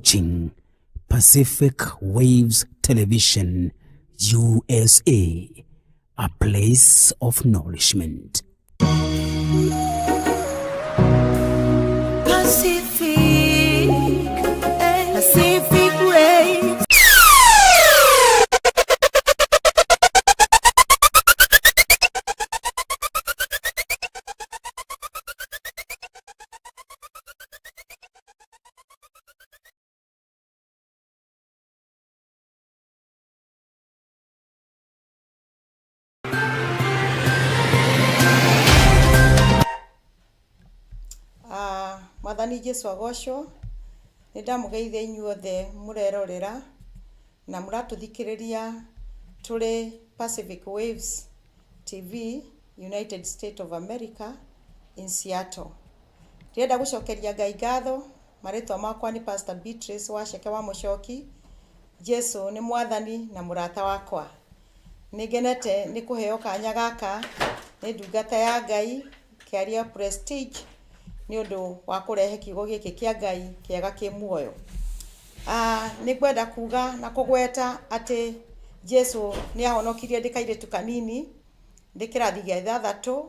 watching Pacific Waves Television, USA, a place of nourishment. Pacific, Pacific Waves. Ah, Mwathani Jesu agocwo. Nĩ ndamũgeithia inyuothe mũrerorera na mũratũthikĩrĩria tũrĩ Pacific Waves TV, United States of America in Seattle. Ndĩrenda gũcokeria Ngai ngatho, marĩtwa makwa nĩ Pastor Beatrice Waceke wa Mũcoki. Jesu nĩ Mwathani na mũrata wakwa. Nĩ ngenete nĩ kũheo kanya gaka nĩ ndungata ya Ngai Kĩaria Prestige nĩ ũndũ wa kũrehe kiugo gĩkĩ kĩa Ngai kĩega kĩ muoyo. Ah, nĩ ngwenda kuga na kũgweta atĩ Jesu nĩ ahonokirie ndĩ kairĩtu kanini ndĩ kĩrathi gĩa ithathatũ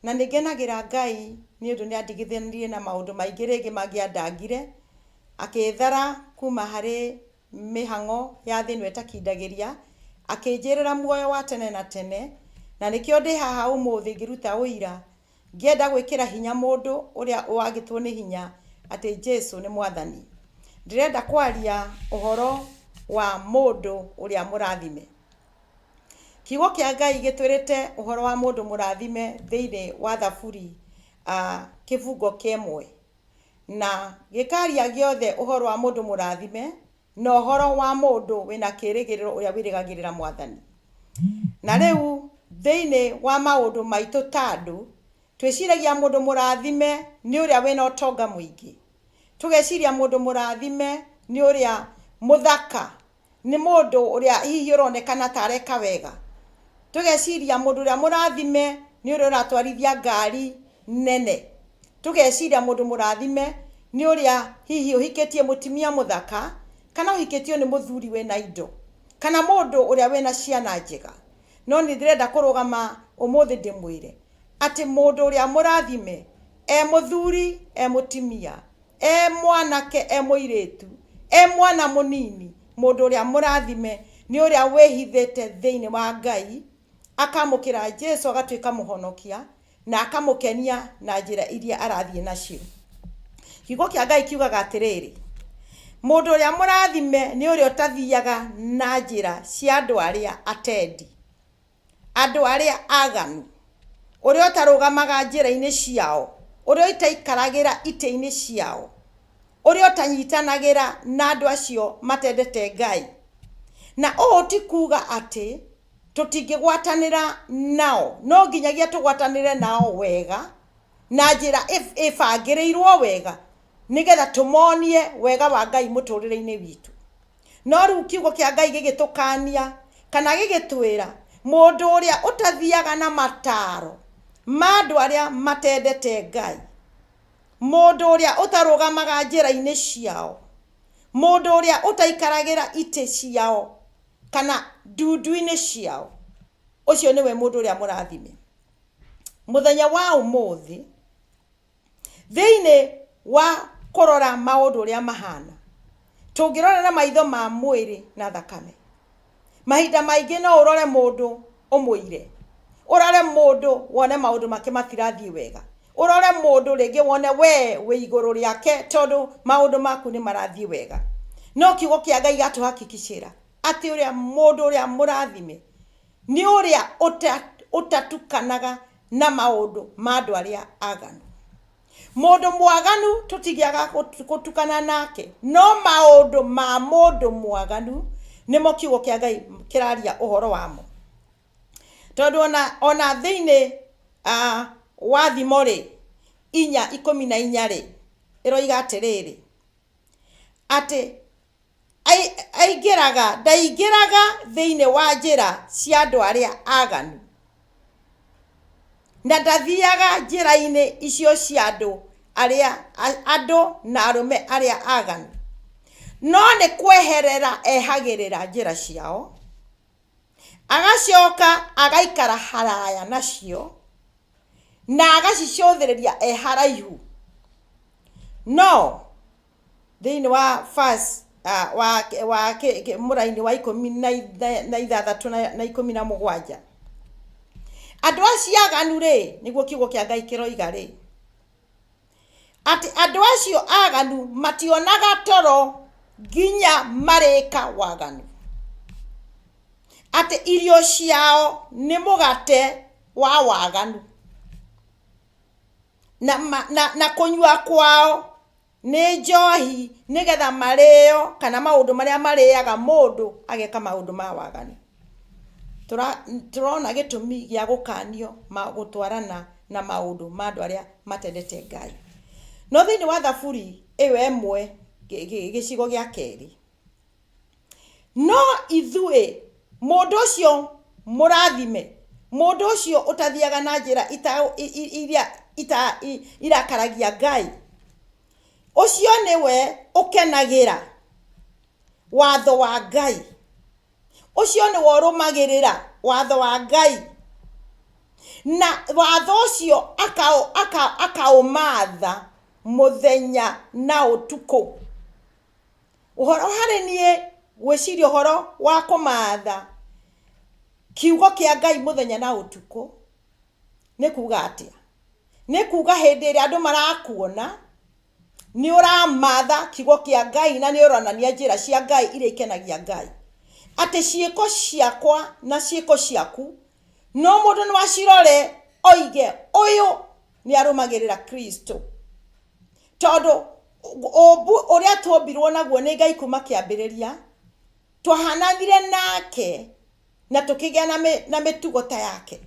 na nĩ ngenagĩra Ngai nĩ ũndũ nĩ andigithanirie na maũndũ maingĩ rĩngĩ mangĩandangire, akĩthara kuma harĩ mĩhang'o ya thĩ ĩno ĩtakindagĩria, akĩnjĩrĩra muoyo wa tene na tene, na nĩkĩo ndĩ haha ũmũthĩ ngĩruta ũira, ngĩenda gwĩkĩra hinya mũndũ ũrĩa wagĩtwo nĩ hinya atĩ Jesu nĩ Mwathani. Ndĩrenda kwaria ũhoro wa mũndũ ũrĩa mũrathime. Kiugo kĩa Ngai gĩtwĩrĩte ũhoro wa mũndũ mũrathime thĩinĩ wa Thaburi kĩbungo kĩa ĩmwe. Na gĩkaria gĩothe ũhoro wa mũndũ mũrathime, na ũhoro wa mũndũ wĩna kĩrĩgĩrĩro ũrĩa wĩrĩgagĩrĩra Mwathani. Na rĩu thĩinĩ wa maũndũ maitũ ta andũ, twĩciragia mũndũ mũrathime nĩ ũrĩa wĩna ũtonga mũingĩ. Tũgeciria mũndũ mũrathime nĩ ũrĩa mũthaka, nĩ mũndũ ũrĩa hihi ũronekana ta areka wega. Tũgeciria mũndũ ũrĩa mũrathime nĩ ũrĩa ũratwarithia ngari nene. Tũgeciria mũndũ mũrathime nĩ ũrĩa hihi ũhikĩtie mũtumia mũthaka, kana ũhikĩtio nĩ mũthuri wĩna indo, kana mũndũ ũrĩa wĩna ciana njega. No nĩ ndĩrenda kũrũgama ũmũthĩ ndĩmwĩre atĩ mũndũ ũrĩa mũrathime, e mũthuri, e mũtumia, E mwanake, e mũirĩtu, e mwana mũnini, mũndũ ũrĩa mũrathime nĩ ũrĩa wĩhithĩte thĩinĩ wa Ngai, akamũkĩra Jesu agatuĩka mũhonokia, na akamũkenia na njĩra iria arathiĩ nacio. Kiugo kĩa Ngai kiugaga atĩrĩrĩ, mũndũ ũrĩa mũrathime nĩ ũrĩa ũtathiaga na njĩra cia andũ arĩa atendi. Andũ arĩa aganu, ũrĩa ũtarũgamaga njĩra-inĩ ciao, ũrĩa ũtaikaragĩra itĩ-inĩ ciao, ũrĩa ũtanyitanagĩra na andũ acio matendete Ngai. Na ũũ ti kuuga atĩ tũtingĩgwatanĩra nao, no nginyagia tũgwatanĩre nao wega na njĩra ĩbangĩrĩirwo wega, nĩgetha tũmonie wega wa Ngai mũtũrĩre-inĩ witũ. No rĩu kiugo kĩa Ngai gĩgĩtũkania kana gĩgĩtwĩra mũndũ ũrĩa ũtathiaga na mataro ma andũ arĩa matendete Ngai, mũndũ ũrĩa ũtarũgamaga njĩra-inĩ ciao, mũndũ ũrĩa ũtaikaragĩra itĩ ciao kana ndundu-inĩ ciao, ũcio nĩwe mũndũ ũrĩa mũrathime. Mũthenya wa ũmũthĩ Thĩinĩ wa kũrora maũndũ ũrĩa mahana, tũngĩrora na maitho ma mwĩrĩ na thakame, mahinda maingĩ no ũrore mũndũ ũmũire, ũrore mũndũ wone maũndũ make matirathiĩ wega, ũrore mũndũ rĩngĩ wone we wĩ igũrũ rĩake tondũ maũndũ maku nĩ marathiĩ wega. No kiugo kĩa Ngai gĩatũhakikicĩra atĩ ũrĩa mũndũ ũrĩa mũrathime nĩ ũrĩa ũtatukanaga na maũndũ ma andũ arĩa aganu. Mũndũ mwaganu tũtigĩaga gũtukana nake, no maũndũ ma mũndũ mwaganu nĩmo kiugo kĩa Ngai kĩraria ũhoro wamo. Tondũ ona thĩinĩ wa thimo rĩ, 4:14 rĩ, ĩroiga atĩrĩrĩ, atĩ aingĩraga, ndaingĩraga thĩinĩ wa njĩra cia andũ arĩa aganu, na ndathiaga njĩra-inĩ icio cia andũ arĩa, andũ na arũme arĩa aganu. No nĩ kweherera ehagĩrĩra njĩra ciao, agacoka agaikara haraya nacio, na agacicũthĩrĩria e haraihu. No thĩinĩ wa verse wa mũraini wa 16 na 17, andũ acio aganu rĩ, nĩguo kiugo kĩa Ngai kĩroiga rĩ, atĩ andũ acio aganu mationaga toro nginya marĩka waganu, atĩ irio ciao nĩ mũgate wa waganu, na kũnyua kwao nĩ njohi, nĩgetha marĩo kana maũndũ marĩa marĩaga mũndũ ageka maũndũ ma waganu. Tũrona gĩtũmi gĩa gũkanio gũtwarana na maũndũ ma andũ arĩa matendete Ngai. No thĩinĩ wa Thaburi ĩyo ĩmwe gĩcigo gĩa kerĩ, no ithuĩ mũndũ ũcio mũrathime, mũndũ ũcio ũtathiaga na njĩra iria irakaragia Ngai, ũcio nĩwe ũkenagĩra watho wa Ngai, ũcio nĩwe ũrũmagĩrĩra watho wa Ngai, na watho ũcio akaũmatha mũthenya na ũtukũ. Ũhoro harĩ niĩ gwĩciria ũhoro wa kũmatha kiugo kĩa Ngai mũthenya na ũtukũ nĩ kuga atĩa? Nĩ kuga hĩndĩ ĩrĩa andũ marakuona nĩ ũramatha kiugo kĩa Ngai na nĩ ũronania njĩra cia Ngai iria ikenagia Ngai. Atĩ ciĩko ciakwa na ciĩko ciaku no mũndũ no acirore oige ũyũ nĩ arũmagĩrĩra Kristo. Tondũ ũmbu ũrĩa twombirwo naguo nĩ Ngai kuma kĩambĩrĩria, twahananire nake na tũkĩgĩa na mĩtugo ta yake.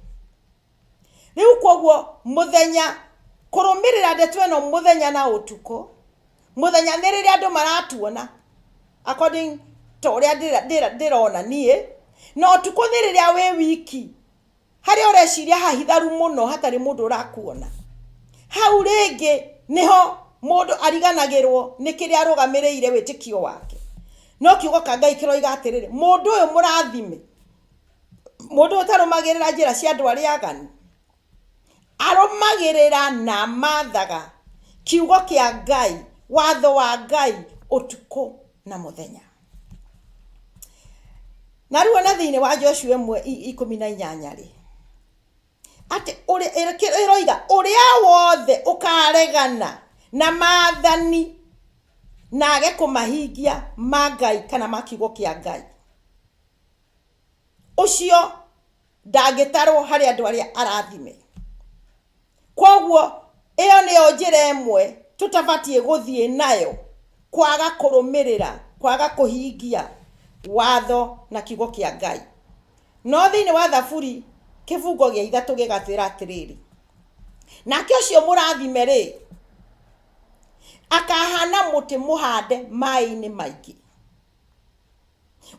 Rĩu kwoguo mũthenya, kũrũmĩrĩra ndeto ĩno mũthenya na ũtukũ, mũthenya nĩ rĩrĩa andũ maratuona according to ũrĩa ndĩrona niĩ, na ũtukũ nĩ rĩrĩa wĩ wiki, harĩa ũreciria hahitharu mũno hatarĩ mũndũ ũrakuona. Hau rĩngĩ nĩho mũndũ ariganagĩrwo nĩ kĩrĩa arũgamĩrĩire wĩtĩkio wake. No kiugo kĩa Ngai kĩroiga atĩrĩrĩ, mũndũ ũyũ mũrathime, mũndũ ũyũ ũtarũmagĩrĩra njĩra cia andũ arĩa aganu, arũmagĩrĩra na amathaga kiugo kĩa Ngai, watho wa Ngai ũtukũ na mũthenya. Na rĩu ona thĩinĩ wa Joshua 1:18 rĩ, atĩ ĩroiga ũrĩa wothe ũkaregana na maathani na age kũmahingia ma Ngai kana ma kiugo kĩa Ngai, ũcio ndangĩtarwo harĩ andũ arĩa arathime. Kwoguo ĩyo nĩyo njĩra ĩmwe tũtabatiĩ gũthiĩ nayo, kwaga kũrũmĩrĩra, kwaga kũhingia watho na kiugo kĩa Ngai. No thĩinĩ wa Thaburi kĩbungo gĩa 3 gĩgatwĩra atĩrĩrĩ, nake ũcio mũrathime rĩ, akahana mũtĩ mũhande maĩ-inĩ maingĩ,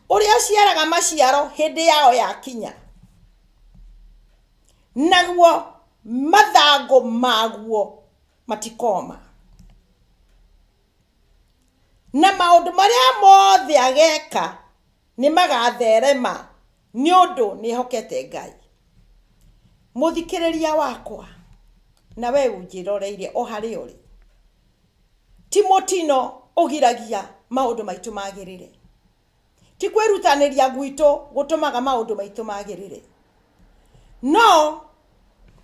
ũrĩa ũciaraga maciaro hĩndĩ yao yakinya, naguo mathangũ maguo matikoma, na maũndũ marĩa mothe ageka nĩ magatherema, nĩ ũndũ nĩ ehokete Ngai. Mũthikĩrĩria wakwa, na we ũnjĩroreire o harĩa ũrĩ, ti mũtino ũgiragia maũndũ maitũ magĩrĩre, ti kwĩrutanĩria gwitũ gũtũmaga maũndũ maitũ magĩrĩre, no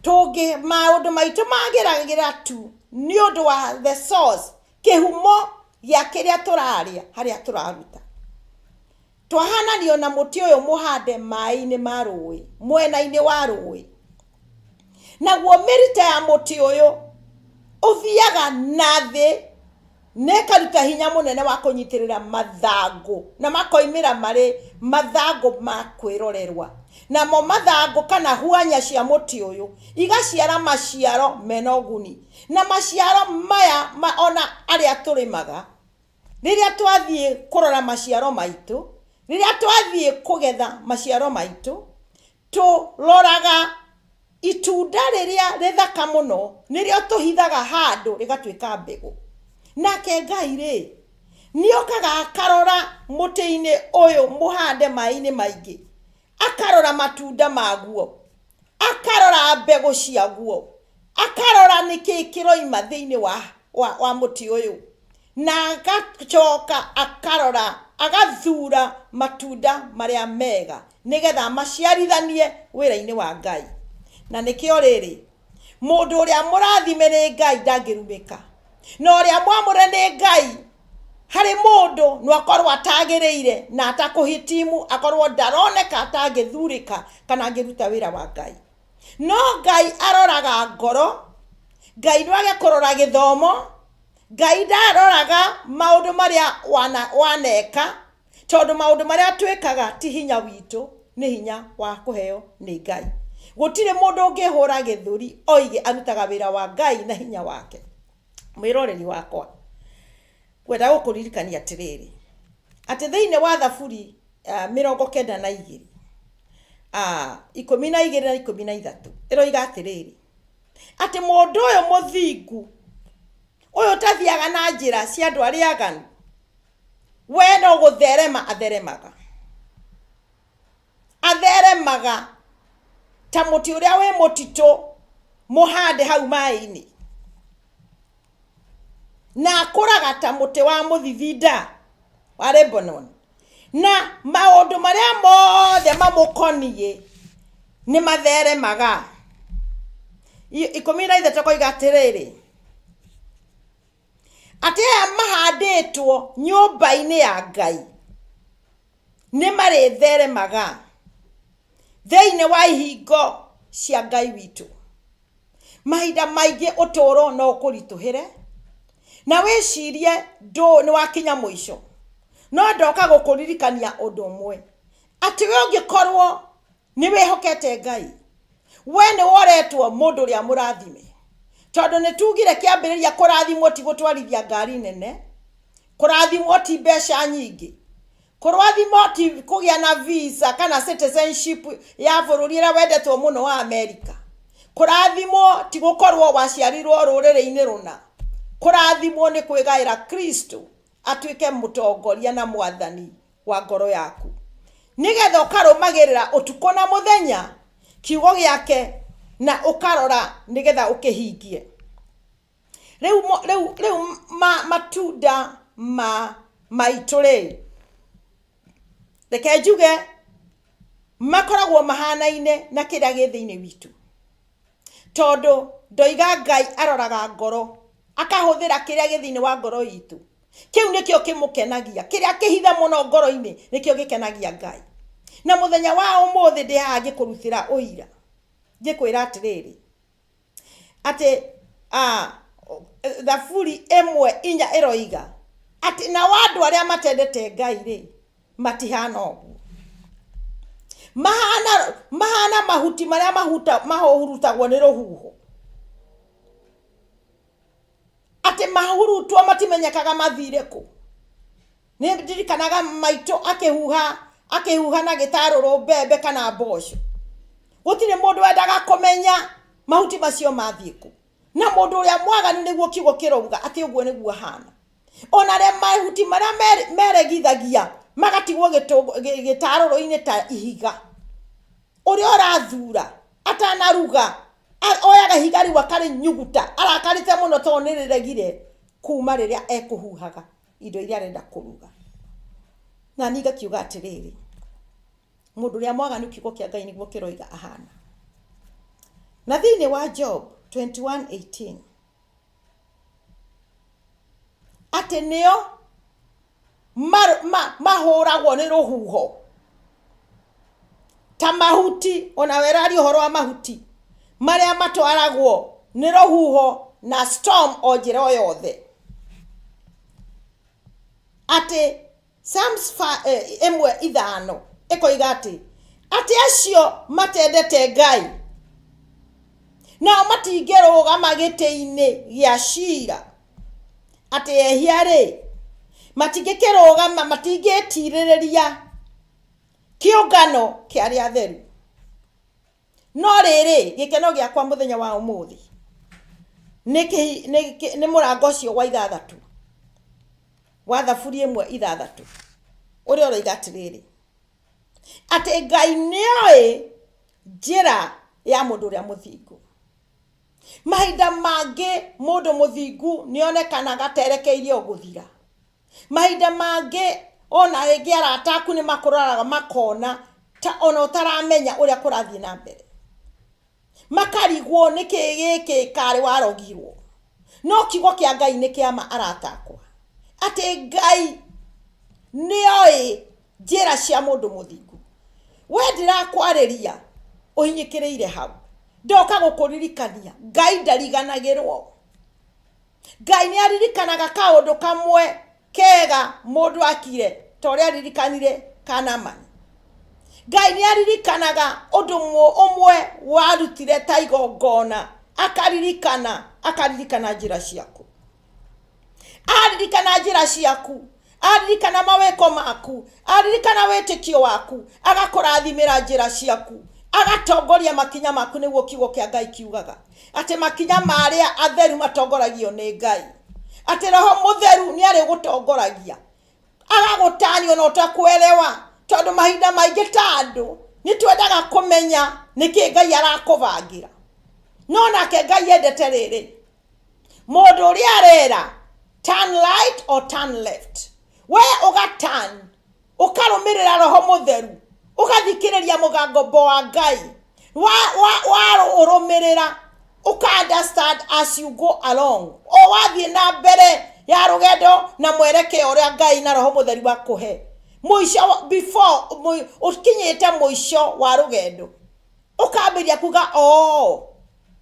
tũngĩ maũndũ maitũ magĩragĩra tu nĩ ũndũ wa the source, kĩhumo gĩa kĩrĩa tũrarĩa, harĩa tũraruta. Twahananio na mũtĩ ũyũ mũhande maĩ-inĩ ma rũĩ, mwena-inĩ wa rũĩ. Naguo mĩrita ya mũtĩ ũyũ ũthiaga na thĩ na ĩkaruta hinya mũnene wa kũnyitĩrĩra mathangũ, na makoimĩra marĩ mathangũ ma kwĩrorerwa. Namo mathangũ kana huanya cia mũtĩ ũyũ igaciara maciaro mena ũguni. Na maciaro maya ona arĩa tũrĩmaga, rĩrĩa twathiĩ kũrora maciaro maitũ, rĩrĩa twathiĩ kũgetha maciaro maitũ, tũroraga itunda rĩrĩa rĩthaka mũno, nĩrĩo tũhithaga handũ rĩgatuĩka mbegũ. Nake Ngai rĩ, Nĩokaga akarora mũtĩ-inĩ ũyũ mũhande maĩ-inĩ maingĩ, akarora matunda maguo, akarora mbegũ ciaguo, akarora nĩkĩĩ kĩroima thĩinĩ wa mũtĩ ũyũ, na agacoka akarora agathura matunda marĩa mega nĩgetha amaciarithanie wĩra-inĩ wa Ngai. Na nĩkĩo rĩrĩ, mũndũ ũrĩa mũrathime nĩ Ngai ndangĩrumĩka, na ũrĩa mwamũre nĩ Ngai harĩ mũndũ no akorwo atagĩrĩire na atakũhitimu, akorwo ndaroneka atangĩthurĩka kana angĩruta wĩra wa Ngai. No Ngai aroraga ngoro, Ngai no age kũrora gĩthomo, Ngai ndaroraga maũndũ marĩa waneka, tondũ maũndũ marĩa twĩkaga ti hinya witũ, nĩ hinya wa kũheo nĩ Ngai. Gũtirĩ mũndũ ũngĩhũra gĩthũri oige arutaga wĩra wa Ngai na hinya wake. Mwĩroreri wakwa, ngwenda gũkũririkania atĩrĩrĩ, atĩ thĩinĩ wa Thaburi 92, 12 na 13, ĩroiga atĩrĩrĩ, atĩ mũndũ ũyũ mũthingu, ũyũ ũtathiaga na njĩra cia andũ arĩa aganu, we no gũtherema atheremaga. Atheremaga ta mũtĩ ũrĩa wĩ mũtitũ mũhande hau maĩ-inĩ, na akũraga ta mũtĩ wa mũthithinda wa Lebanon, na maũndũ marĩa mothe mamũkoniĩ nĩ matheremaga. 13 koiga atĩrĩrĩ, atĩ aya mahandĩtwo nyũmba-inĩ ya Ngai nĩ marĩtheremaga thĩinĩ wa ihingo cia Ngai witũ. Mahinda maingĩ ũtũũro no ũkũritũhĩre na wĩcirie ndũ nĩ wakinya mũico, no ndoka gũkũririkania ũndũ ũmwe, atĩ we ũngĩkorwo nĩ wĩhokete Ngai, we nĩ woretwo mũndũ ũrĩa mũrathime, tondũ nĩ tugire kĩambĩrĩria kũrathimwo ti gũtwarithia ngari nene, kũrathimwo ti mbeca nyingĩ, kũrathimwo ti kũgĩa na visa kana citizenship ya bũrũri ũrĩa wendetwo mũno wa Amerika, kũrathimwo ti gũkorwo waciarirwo rũrĩrĩ-inĩ rũna, kũrathimwo nĩ kwĩgaĩra Kristo atuĩke mũtongoria na mwathani wa ngoro yaku, nĩgetha ũkarũmagĩrĩra ũtukũ na mũthenya kiugo gĩake na ũkarora nĩgetha ũkĩhingie. Rĩu matunda ma maitũ rĩ, reke njuge makoragwo mahanaine na kĩrĩa gĩ thĩinĩ witũ, tondũ ndoiga Ngai aroraga ngoro, akahũthĩra kĩrĩa gĩ thĩinĩ wa ngoro itũ. Kĩu nĩkĩo kĩmũkenagia, kĩrĩa kĩhithe mũno ngoro-inĩ nĩkĩo gĩkenagia Ngai. Na mũthenya wa ũmũthĩ ndĩ haha ngĩkũrutĩra ũira, ngĩkwĩra atĩrĩrĩ, atĩ Thaburi 1:4 ĩroiga atĩ nao andũ arĩa matendete Ngai rĩ, matihana ũguo. Mahana mahuti marĩa mahurutagwo nĩ rũhuho, atĩ mahurutwo matimenyekaga mathire kũ. Nĩ ndirikanaga maitũ akĩhuha na gĩtarũrũ mbembe kana mboco, gũtirĩ mũndũ wendaga kũmenya mahuti macio mathiĩ kũ. Na mũndũ ũrĩa mwaganu nĩguo kiugo kĩrauga atĩ ũguo nĩguo ahana. Ona arĩa mahuti marĩa meregithagia magatigwo gĩtarũrũ-inĩ ta ihiga. Ũrĩa ũrathura atanaruga oyaga ihiga rĩu akarĩnyuguta arakarĩte mũno tondũ nĩ rĩregire kuma rĩrĩa ekũhuhaga indo iria arenda kũruga. Na niĩ ngakiuga atĩrĩrĩ, mũndũ ũrĩa mwaganu kiugo kĩa Ngai nĩguo kĩroiga ahana. Na thĩinĩ wa Job 21:18 atĩ nĩo mahũragwo nĩ rũhuho ta mahuti, ona weraria ũhoro wa mahuti marĩa matwaragwo nĩ rũhuho na storm o njĩra o yothe. Atĩ Psalms 1:5 ĩkoiga atĩ acio matendete Ngai nao matingĩrũgama gĩtĩ-inĩ gĩa cira, atĩ ehia rĩ matingĩkĩrũgama, matingĩtirĩrĩria kĩũngano kĩa arĩa atheru. No rĩrĩ, gĩkeno gĩakwa mũthenya wa ũmũthĩ nĩ mũrango ũcio wa 6 Wa Thaburi 1:6 ũrĩa ũroiga atĩrĩrĩ, atĩ Ngai nĩoĩ njĩra ya mũndũ ũrĩa mũthingu. Mahinda mangĩ mũndũ mũthingu nĩonekanaga terekeirio gũthira. Mahinda mangĩ ona rĩngĩ arata aku nĩ makũroraga makona ta ona ũtaramenya ũrĩa kũrathiĩ na mbere. Makarigwo nĩkĩ gĩkĩ karĩ warogirwo. No kiugo kĩa Ngai nĩ kĩa ma, arata akwa, atĩ Ngai nĩoĩ njĩra cia mũndũ mũthingu. We ndĩrakwarĩria ũhinyĩkĩrĩire hau, ndoka gũkũririkania Ngai ndariganagĩrwo. Ngai nĩ aririkanaga kaũndũ kamwe kega mũndũ akire ta ũrĩa aririkanire ka Naamani. Ngai nĩ aririkanaga ũndũ ũmwe warutire ta igongona, akaririkana, akaririkana njĩra ciaku. Aririkana njĩra ciaku, aririkana mawĩko maku, aririkana wĩtĩkio waku, agakũrathimĩra njĩra ciaku, agatongoria makinya maku. Nĩguo kiugo kĩa Ngai kiugaga atĩ makinya ma arĩa atheru matongoragio nĩ Ngai, atĩ Roho Mũtheru nĩ arĩgũtongoragia, agagũtania ona ũtakuelewa, tondũ mahinda maingĩ ta andũ nĩ twendaga kũmenya nĩkĩ Ngai arakũbangĩra. No nake Ngai endete rĩrĩ, mũndũ ũrĩa arera turn right or turn left, we ũga turn, ũkarũmĩrĩra Roho Mũtheru, ũgathikĩrĩria mũgambo wa Ngai, warũmĩrĩra ũka understand as you go along, o wathiĩ na mbere ya rũgendo na mwerekeo ũrĩa Ngai na Roho Mũtheru akũhe. Mũico, before ũkinyĩte mũico wa rũgendo, ũkambĩrĩria kuga, oh,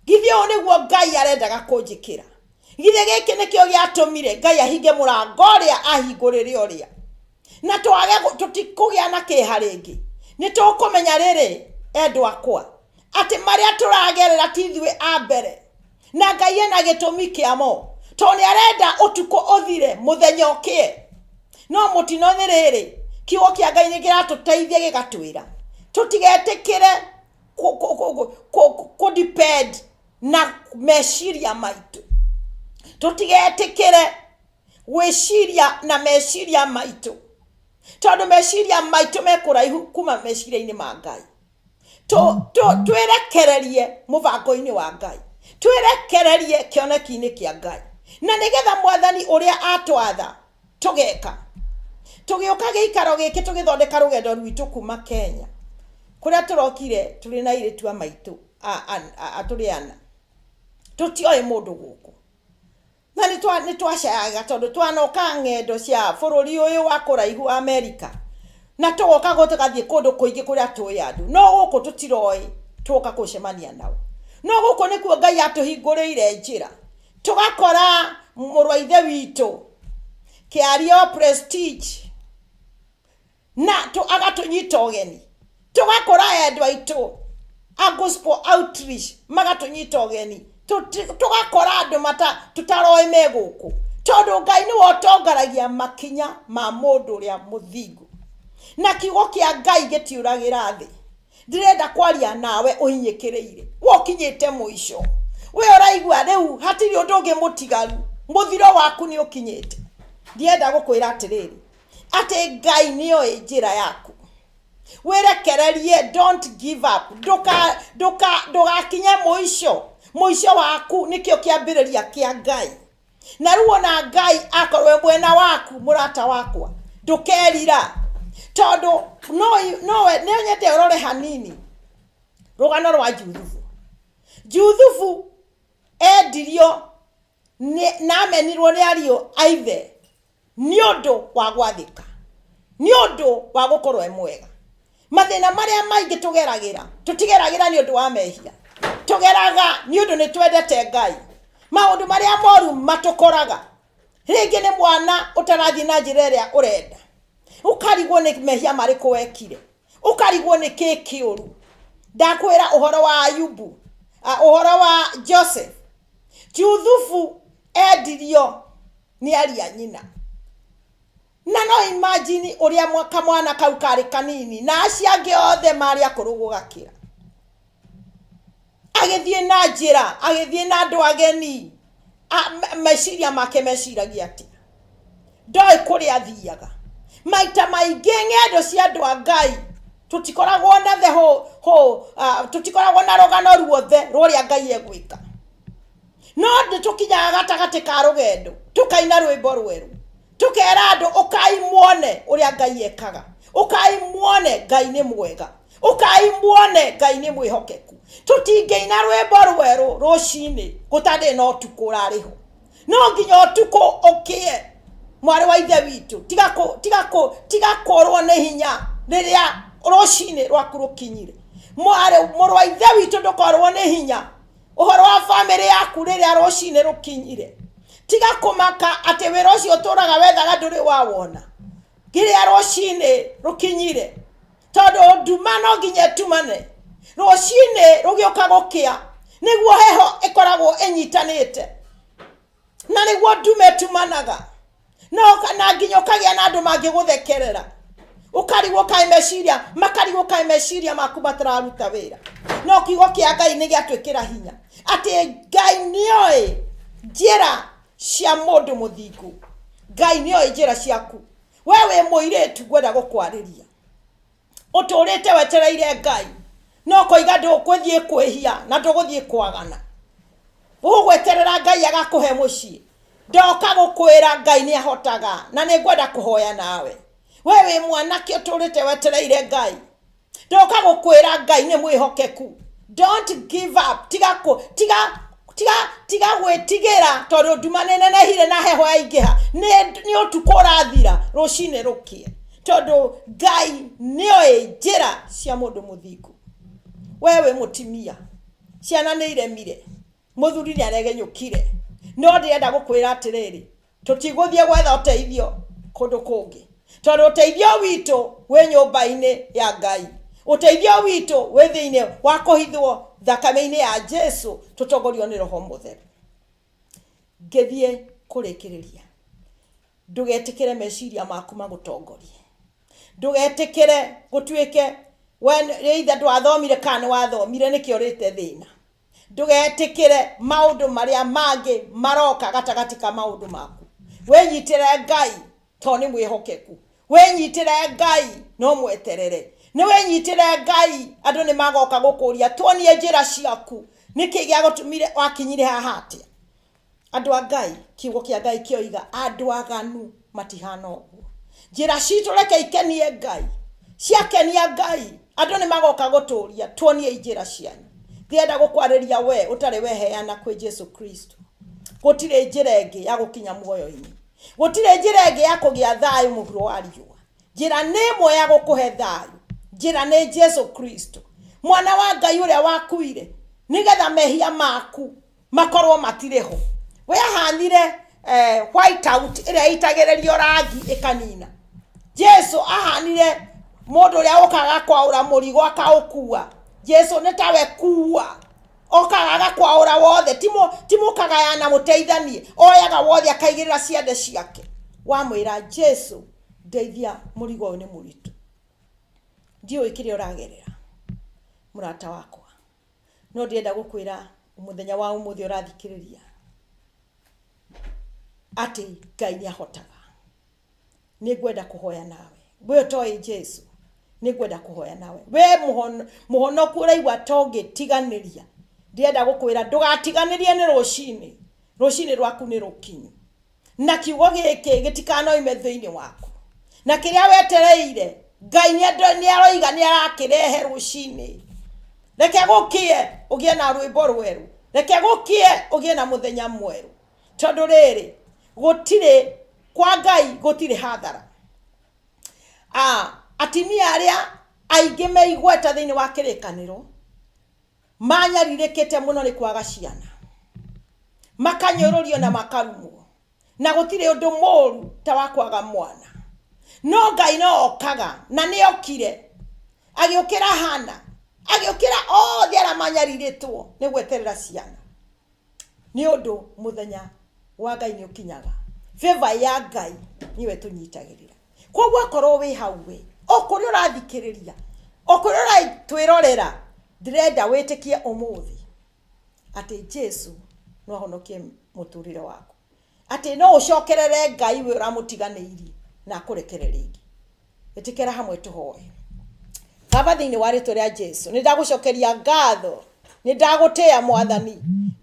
githĩ ũũ nĩguo Ngai arendaga kũnjĩkĩra? Githĩ gĩkĩ nĩkĩo gĩatũmire Ngai ahinge mũrango ũrĩa, ahingũrĩre ũrĩa? Na twage tũtikũgĩa na kĩeha rĩngĩ. Nĩ tũkũmenya rĩrĩ, endwa akwa, atĩ marĩa tũragerera ti ithuĩ a mbere, na Ngai ena gĩtũmi kĩamo, tondũ nĩ arenda ũtukũ ũthire, mũthenya ũkĩe. No mũtino nĩ rĩrĩ, kiugo kĩa Ngai nĩ kĩratũteithia gĩgatwĩra tũtigetĩkĩre kũ depend na meciria maitũ, tũtigetĩkĩre gwĩciria na meciria maitũ, tondũ meciria maitũ me kũraihu kuma meciria-inĩ ma Ngai. Twĩrekererie mũbango-inĩ wa Ngai, twĩrekererie kĩoneki-inĩ kĩa Ngai, na nĩgetha Mwathani ũrĩa atwatha tũgeka. Tũgĩũka gĩikaro gĩkĩ, tũgĩthondeka rũgendo rwitũ kuma Kenya kũrĩa tũrokire tũrĩ na airĩtu a maitũ tũrĩ ana, tũtioĩ mũndũ gũkũ, na nĩ twacayaga tondũ twanoka ng'endo cia bũrũri ũyũ wa kũraihu wa Amerika, na tũgoka tũgathiĩ kũndũ kũingĩ kũrĩa tũĩ andũ, no gũkũ tũtiroĩ tũgoka gũcemania nao. No gũkũ nĩkuo Ngai atũhingũrĩire njĩra, tũgakora mũrũ wa ithe witũ Kĩario Prestige na agatũnyita ũgeni, tũgakora endwa aitũ a Gospel Outreach magatũnyita ũgeni, tũgakora andũ mata tũtaroĩ me gũkũ, tondũ Ngai nĩwe ũtongoragia makinya ma mũndũ ũrĩa mũthingu, na kiugo kĩa Ngai gĩtiũragĩra thĩ. Ndĩrenda kwaria nawe ũhinyĩkĩrĩire, we ũkinyĩte mũico, we ũraigua rĩu hatirĩ ũndũ ũngĩ mũtigaru, mũthiro waku nĩ ũkinyĩte. Ndĩrenda gũkwĩra atĩrĩrĩ, atĩ Ngai nĩoĩ njĩra yaku. Wĩrekererie, don't give up, ndũgakinye mũico. Mũico waku nĩkĩo kĩambĩrĩria kĩa Ngai. Na rĩu ona Ngai akorwo e mwena waku, mũrata wakwa, ndũkerira, tondũ nowe nĩ nyende ũrore hanini rũgano rwa Juthubu. Juthubu endirio na amenirwo nĩ ariũ a ithe nĩ ũndũ wa gwathĩka, nĩ ũndũ wa gũkorwo e mwega. Mathĩna marĩa maingĩ tũgeragĩra, tũtigeragĩra nĩ ũndũ wa mehia, tũgeraga nĩ ũndũ nĩ twendete Ngai. Maũndũ marĩa moru matũkoraga, rĩngĩ nĩ mwana ũtarathiĩ na njĩra ĩrĩa ũrenda, ũkarigwo nĩ mehia marĩkũ wekire, ũkarigwo nĩ kĩ kĩũru. Ndakwĩra ũhoro wa Ayubu, ũhoro wa Joseph. Juthubu endirio nĩ aria nyina, na no imagine ũrĩa kamwana kau karĩ kanini na acio angĩ othe marĩ akũrũ gũgakĩra. Agĩthiĩ na njĩra, agĩthiĩ na andũ ageni, meciria make meciragia atĩa? Ndoĩ kũrĩa athiaga. Maita maingĩ ng'endo cia andũ a Ngai tũtikoragwo na the whole, whole, tũtikoragwo na rũgano ruothe rwa ũrĩa Ngai egwĩka. No nĩ tũkinyaga gatagatĩ ka rũgendo tũkaina rwĩmbo rwerũ, tũkera andũ ũkai muone ũrĩa Ngai ekaga, ũkai muone Ngai nĩ mwega, ũkai muone Ngai nĩ mwĩhokeku. Tũtingĩina rwĩmbo rwerũ rũcinĩ gũtarĩ na ũtukũ ũrarĩ ho. No nginya ũtukũ ũkĩe, mwarĩ wa ithe witũ, tiga kũrwo nĩ hinya rĩrĩa rũcinĩ rwaku rũkinyire. Mwarĩ, mũrũ wa ithe witũ, ndũkorwo nĩ hinya ũhoro wa bamĩrĩ yaku rĩrĩa rũcinĩ rũkinyire. Tiga kũmaka atĩ wĩra ũcio ũtũraga wethaga ndũrĩ wawona rĩrĩa rũcinĩ rũkinyire, tondũ nduma no nginya ĩtumane. Rũcinĩ rũgĩũka gũkĩa nĩguo heho ĩkoragwo ĩnyitanĩte, na nĩguo nduma ĩtumanaga, na nginya ũkagĩa na andũ mangĩgũthekerera, ũkarigwo kaĩ meciria, makarigwo kaĩ meciria maku matararuta wĩra. No kiugo kĩa Ngai nĩ gĩatwĩkĩra hinya atĩ Ngai nĩoĩ njĩra cia mũndũ mũthingu. Ngai nĩoĩ njĩra ciaku. We wĩ mũirĩtu, ngwenda gũkwarĩria, ũtũrĩte wetereire Ngai, no koiga ndũgũthiĩ kwĩhia na ndũgũthiĩ kwagana, ũgweterera Ngai agakũhe mũciĩ. Ndoka gũkwĩra Ngai nĩ ahotaga, na nĩ ngwenda kũhoya nawe. We wĩ mwanake ũtũrĩte wetereire Ngai, ndoka gũkwĩra Ngai nĩ mwĩhokeku. Don't give up. Tiga kũ tiga tiga tiga gwĩtigĩra tondũ nduma nĩ nenehire na heho yaingĩha. Nĩ ũtukũ ũrathira, rũcinĩ rũkĩe, tondũ Ngai nĩoĩ njĩra cia mũndũ mũthingu. We wĩ mũtimia, ciana nĩ iremire, mũthuri nĩ aregenyũkire, no ndĩrenda gũkwĩra atĩrĩrĩ, tũtigũthiĩ gwetha ũteithio kũndũ kũngĩ, tondũ ũteithio witũ wĩ nyũmba-inĩ ya Ngai. Ũteithio witũ wĩ thĩinĩ wa kũhithwo thakame-inĩ ya Jesu, tũtongorio nĩ Roho Mũtheru. Ngĩthiĩ kũrĩkĩrĩria, ndũgetĩkĩre meciria maku magũtongorie. Ndũgetĩkĩre gũtuĩke we either ndwathomire kana nĩ wathomire nĩkĩo ũrĩte thĩna. Ndũgetĩkĩre maũndũ marĩa mangĩ maroka gatagatĩ ka maũndũ maku. Wĩnyitĩre Ngai tondũ nĩ mwĩhokeku. Wĩnyitĩre Ngai no mweterere. Nĩ wĩnyitĩre Ngai, andũ nĩ magoka gũkũria tuonie njĩra ciaku, nĩkĩ gĩagũtũmire wakinyire haha atĩa. Andũ a Ngai, kiugo kĩa Ngai kĩoiga andũ aganu matihana ũguo. Njĩra citũ reke ikenie Ngai. Ciakenia Ngai, andũ nĩ magoka gũtũria tuonie njĩra cianyu. Ndĩrenda gũkwarĩria we ũtarĩ weheana kwĩ Jesu Kristo. Gũtirĩ njĩra ĩngĩ ya gũkinya muoyo-inĩ. Gũtirĩ njĩra ĩngĩ ya kũgĩa thayũ mũhuro wa riũa. Njĩra nĩ ĩmwe ya gũkũhe thayũ. Njĩra nĩ Jesu Kristo, mwana wa Ngai ũrĩa wakuire nĩgetha mehia maku makorwo matirĩ ho. We ahanire white out ĩrĩa ĩitagĩrĩrio rangi ĩkanina. Jesu ahanire mũndũ ũrĩa ũkaga kwaũra mũrigo akaũkua. Jesu nĩ tawe kua, okaga agakwaũra wothe, ti mũkagayana mũteithanie, oyaga wothe akaigĩrĩra ciande ciake. Wamwĩra Jesu, ndeithia, mũrigo ũyũ nĩ mũritũ, ndiũĩ kĩrĩa ũragerera mũrata wakwa, no ndĩrenda gũkwĩra mũthenya wa ũmũthĩ ũrathikĩrĩria atĩ Ngai nĩ ahotaga. Nĩ ngwenda kũhoya nawe, we ũtoĩ Jesu, nĩ ngwenda kũhoya nawe. We mũhonoku ũraigua ta ũngĩtiganĩria, ndĩrenda gũkwĩra ndũgatiganĩrie, nĩ rũcinĩ, rũcinĩ rwaku nĩ rũkinyu, na kiugo gĩkĩ gĩtikanoime thĩinĩ waku, na kĩrĩa wetereire Ngai nĩ aroiga nĩ arakĩrehe rũcinĩ. Reke gũkĩe ũgĩe na rwĩmbo rwerũ, reke gũkĩe ũgĩe na mũthenya mwerũ, tondũ rĩrĩ, gũtirĩ kwa Ngai gũtirĩ hathara. Atimia arĩa aingĩ me igweta thĩinĩ wa kĩrĩkanĩro manyarirĩkĩte mũno nĩ kwaga ciana, makanyũrũrio na makarumwo, na gũtirĩ ũndũ mũru ta wa kwaga mwana. No Ngai no okaga, na nĩ okire, agĩũkĩra Hana, agĩũkĩra othe arĩa manyarirĩtwo nĩ gweterera ciana, nĩ ũndũ mũthenya wa Ngai nĩ ũkinyaga. Favor ya Ngai nĩyo ĩtũnyitagĩrĩra. Koguo akorwo wĩ hau, we o kũrĩa ũrathikĩrĩria, o kũrĩa ũratwĩrorera, ndĩrenda wĩtĩkie ũmũthĩ atĩ Jesu no ahonokie mũtũrĩre waku. Atĩ no ũcokerere Ngai we ũramũtiganĩirie na akũrekere rĩngĩ. Ĩtĩkĩra hamwe tũhoe. Baba, thĩinĩ wa rĩtwa rĩa Jesu, nĩ ndagũcokeria ngatho, nĩ ndagũtĩĩa Mwathani.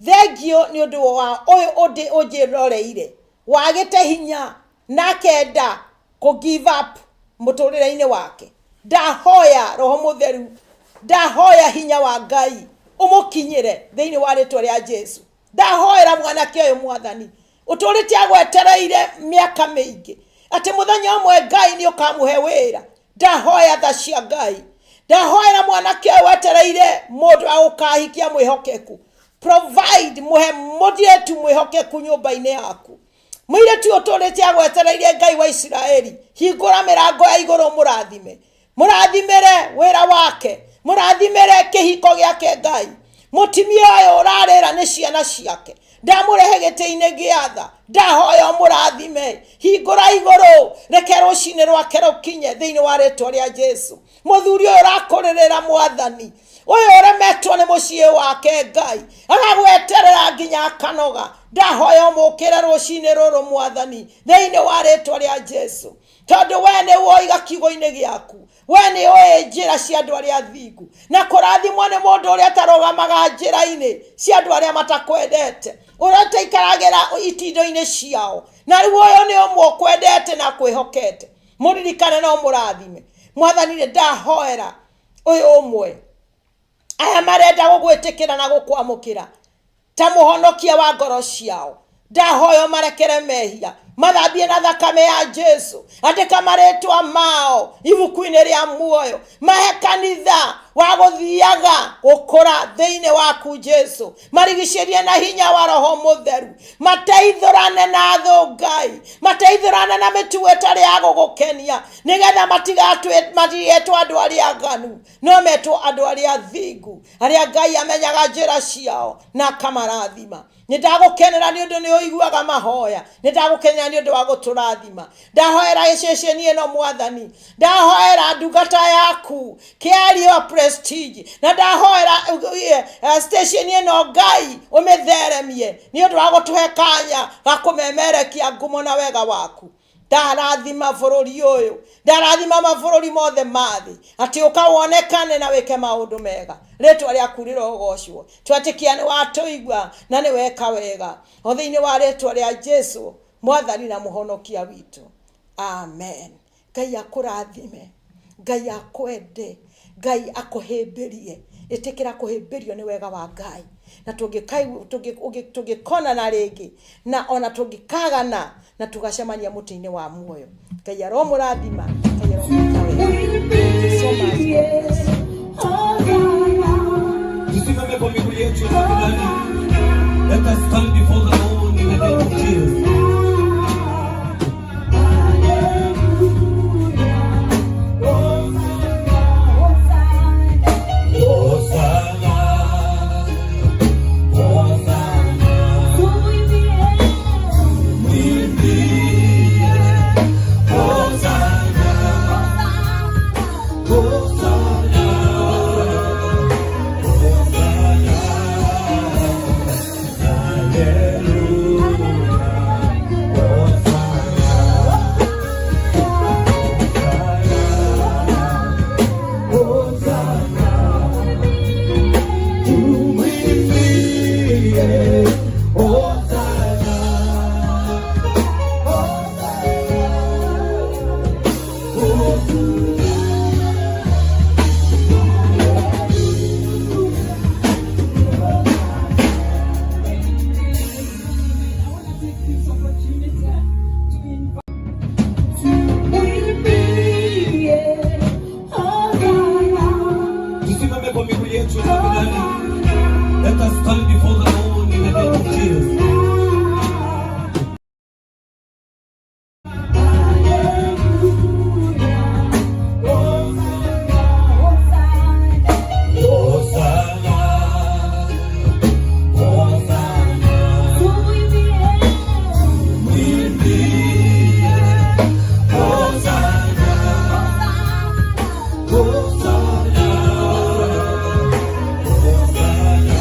Thengiũ nĩ ũndũ wa ũyũ ũndĩ ũnjĩroreire, wagĩte hinya na akenda kũ give up mũtũrĩre-inĩ wake. Ndahoya Roho Mũtheru, ndahoya hinya wa Ngai ũmũkinyĩre thĩinĩ wa rĩtwa rĩa Jesu. Ndahoera mwanake ũyũ Mwathani, ũtũrĩte agwetereire mĩaka mĩingĩ, atĩ mũthenya ũmwe Ngai nĩ ũkamũhe wĩra. Ndahoya tha cia Ngai. Ndahoera mwanake ũyũ wetereire mũndũ agũkahikia mwĩhokeku. Provide, mũhe mũirĩtu mwĩhokeku nyũmba-inĩ yaku. Mũirĩtu ũyũ ũtũrĩte agwetereire Ngai wa Isiraeli, hingũra mĩrango ya igũrũ mũrathime. Mũrathimĩre wĩra wake, mũrathimĩre kĩhiko gĩake Ngai. Mũtumia ũyũ ũrarĩra nĩ ciana ciake, ndamũrehe gĩtĩ-inĩ gĩa tha, ndahoya ũmũrathime. Hingũra igũrũ, reke rũcinĩ rwake rũkinye thĩinĩ wa rĩtwa rĩa Jesu. Mũthuri ũyũ ũrakũrĩrĩra Mwathani, ũyũ ũremetwo nĩ mũciĩ wake Ngai, agagweterera nginya akanoga, ndahoya ũmũkĩre rũcinĩ rũrũ Mwathani, thĩinĩ wa rĩtwa rĩa Jesu. Tondũ we nĩ woiga kiugo-inĩ gĩaku, we nĩ ũĩ njĩra cia andũ arĩa athingu, na kũrathimwo nĩ mũndũ ũrĩa atarũgamaga njĩra-inĩ cia andũ arĩa matakwendete, ũrĩa ũtaikaragĩra itindo-inĩ ciao. Na rĩu ũyũ nĩ ũmwe ũkwendete na akwĩhokete, mũririkane na ũmũrathime. Mwathani, nĩ ndahoera ũyũ ũmwe, aya marenda gũgwĩtĩkĩra na gũkwamũkĩra ta mũhonokia wa ngoro ciao. Ndahoya ũmarekere mehia, mathambie na thakame ya Jesu, andĩka marĩtwa mao ibuku-inĩ rĩa muoyo, mahe kanitha wa gũthiaga gũkũra thĩinĩ waku Jesu, marigicĩrie na hinya wa Roho Mũtheru, mateithũrane na thũ Ngai, mateithũrane na mĩtugo ĩtarĩ ya gũgũkenia, nĩgetha matigetwo andũ arĩa aganu, no metwo andũ arĩa athingu, arĩa Ngai amenyaga njĩra ciao na akamarathima. Nĩ ndagũkenera nĩ ũndũ nĩ ũiguaga mahoya, nĩ ndagũkenera nĩ ũndũ wa gũtũrathima. Ndahoera gĩceceni ĩno Mwathani, ndahoera ndungata yaku Kĩario Prestige, na ndahoera station ĩno Ngai ũmĩtheremie nĩ ũndũ wa gũtũhe kanya ga kũmemerekia ngumo na wega waku. Ndarathima bũrũri ũyũ, ndarathima mabũrũri mothe ma thĩ, atĩ ũka wonekane na wĩke maũndũ mega. Rĩtwa rĩaku rĩrogocwo. Twetĩkia nĩ watũigua na nĩ weka wega, o thĩinĩ wa rĩtwa rĩa Jesu Mwathani na Mũhonokia witũ, amen. Ngai akũrathime, Ngai akwende, Ngai akũhĩmbĩrie. Ĩtĩkĩra kũhĩmbĩrio nĩ wega wa Ngai. Na tũngĩkonana rĩngĩ, na ona tũngĩkagana, na tũgacemania mũtĩ-inĩ wa muoyo. Ngai aromũrathima, Ngai aromwĩka wega. Thank you so much. God bless you. Tusimame kwa miguu yetu tafadhali. Let us stand before the Lord in the name of Jesus. Hosanna, Hosanna, mwimbie. Hosanna, Hosanna, Hosanna, Hallelujah, Hosanna, Hosanna, tumwimbie. Hosanna, Hosanna, Hosanna. I want to take this opportunity to invite Tumwimbie Hosana. Tusimame kwa miguu yetu tafadhali. Let us stand before the Lord in the name of Jesus. Hosanna, Hosanna, mwimbie. Hosanna, Hosanna, Hosanna.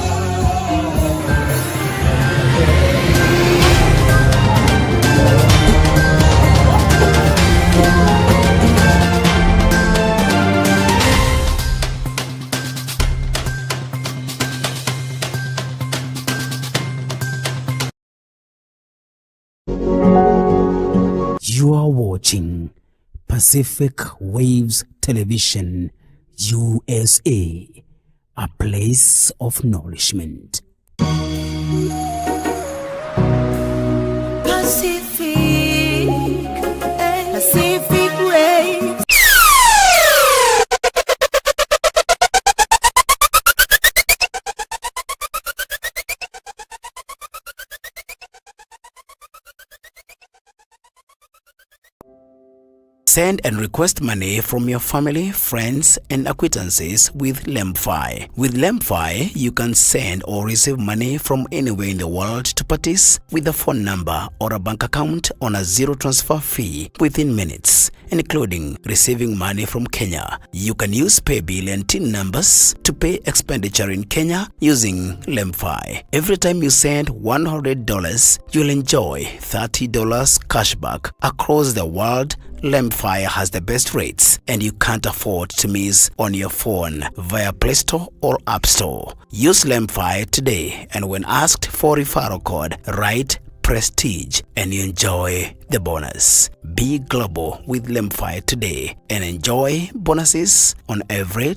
You are watching Pacific Waves Television, USA, a place of nourishment. Pacific, Pacific Waves. Send and request money from your family, friends, and acquaintances with LemFi. With LemFi, you can send or receive money from anywhere in the world to parties with a phone number or a bank account on a zero transfer fee within minutes, including receiving money from Kenya. You can use paybill and TIN numbers to pay expenditure in Kenya using LemFi. Every time you send $100, you'll enjoy $30 cashback across the world. LemFi has the best rates and you can't afford to miss on your phone via Play Store or App Store. Use LemFi today, and when asked for referral code, write Prestige and you enjoy the bonus. Be global with LemFi today and enjoy bonuses on every